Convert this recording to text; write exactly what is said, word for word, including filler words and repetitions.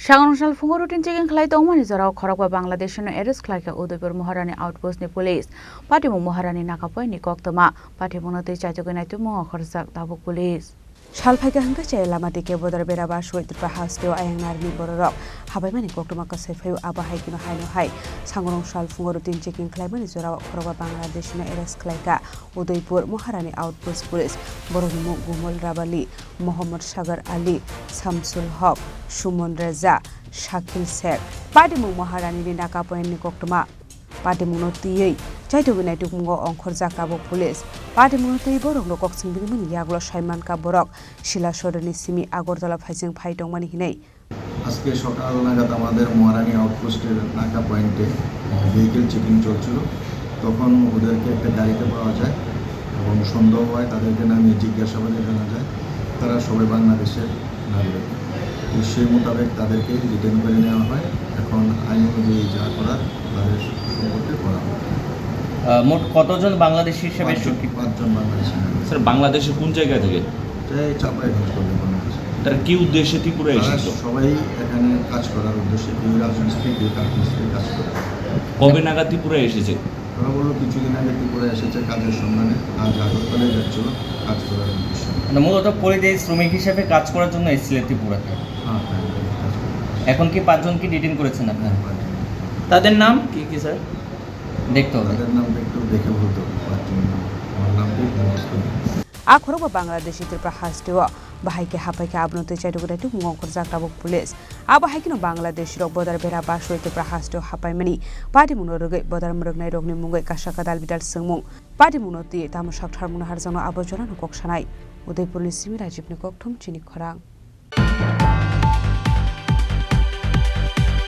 Sangrong sal phungo routine checking khlai tongmani jorao khorokba Bangladeshino arrest khlaikha Udaipur Maharani Outpost ni police. Patimung Maharani Naka Point ni koktwma. Patimungno twi chaitugwi naitukmung okhorjak tabuk police. Sal phaikha hwnkhe chaya lama tike bodar bera basui Tripura hasteo ayang narini bororok habaimani koktwma kwsai phaio, abo hai kheno haino hai Sangrong sal phungo routine checking khlaimani jorao khorokba Bangladeshino arrest khlaikha Udaipur Maharani Outpost police. Borokni mung Gumol Rabali, Mohammad Sagar Ali, Samsul Hok, Sumon Reza, Shakil Sheikh. Patimung Maharani ni Naka Point ni koktwma. Patimungno twiwi chaitugwi naitukmungo ongkhorjak tabuk police. Patimungno twi borokno kok singbirimani yagulo saimankha borok Sila sodorni simi Agartala phaising phai tongmani hinwi. আজকে সকাল নাগাদ আমাদের মহারানী আউটপোস্টের নাকা পয়েন্টে, আহ, vehicle checking চলছিল। তখন ওদেরকে একটা গাড়িতে পাওয়া যায় এবং সন্দেহ হয়, তাদেরকে নামিয়ে জিজ্ঞাসাবাদে জানা যায় তারা সবাই বাংলাদেশের নাগরিক। তো সেই মোতাবেক তাদেরকে ডিটেইন করে নেওয়া হয়। এখন আইন অনুযায়ী যা করার তাদের সম্পর্কে করা হবে। আহ, মোট কতজন বাংলাদেশি হিসেবে পাঁচজন, এসেছে? পাঁচজন বাংলাদেশি নাগরিক। স্যার, বাংলাদেশে কোন জায়গা থেকে? এটা এই চাঁপাইনবাবগঞ্জ বাংলাদেশ। তারা কি উদ্দেশ্যে ত্রিপুরা তারা এসেছিল? সবাই এখানে কাজ করার উদ্দেশ্যে, কেউ রাজমিস্ত্রি, কেউ কাঠমিস্ত্রি কাজ করে। কবে নাগাদ ত্রিপুরা এসেছে? তারা বললো কিছুদিন আগে ত্রিপুরা এসেছে কাজের সন্ধানে, আজ আগরতলায় যাচ্ছিল কাজ করার উদ্দেশ্যে। মানে মূলত পরিযায়ী শ্রমিক হিসেবে কাজ করার জন্য এসেছিলেন ত্রিপুরাতে? হ্যাঁ, হ্যাঁ, হ্যাঁ, কাজ করার উদ্দেশ্যে। এখন কি পাঁচজনকে ডিটেইন করেছেন আপনারা? হ্যাঁ, পাঁচজন। তাদের নাম কি কি, স্যার? দেখতে হবে। তাদের নাম একটু দেখে বলতে হবে, পাঁচজনের নাম। আমার নাম ঠিক মুখস্থ নেই। A khorokba Bangladeshi Tripura hasteo bahai khe hapai khe abono twi chaitugwi naitukmung ongkhorjak tabuk police. Abo hai kheno Bangladeshi rok bodar bera basui Tripura hasteo hapaimani patimungno rwgwi bodar mwrwknai rokni mungwi kasa kadal bidal swngmung. Patimungno twi tamo sak tharmungno harjakno abo jorano kok sanai. Udaipurni simi Rajibni kokthum chini khorang.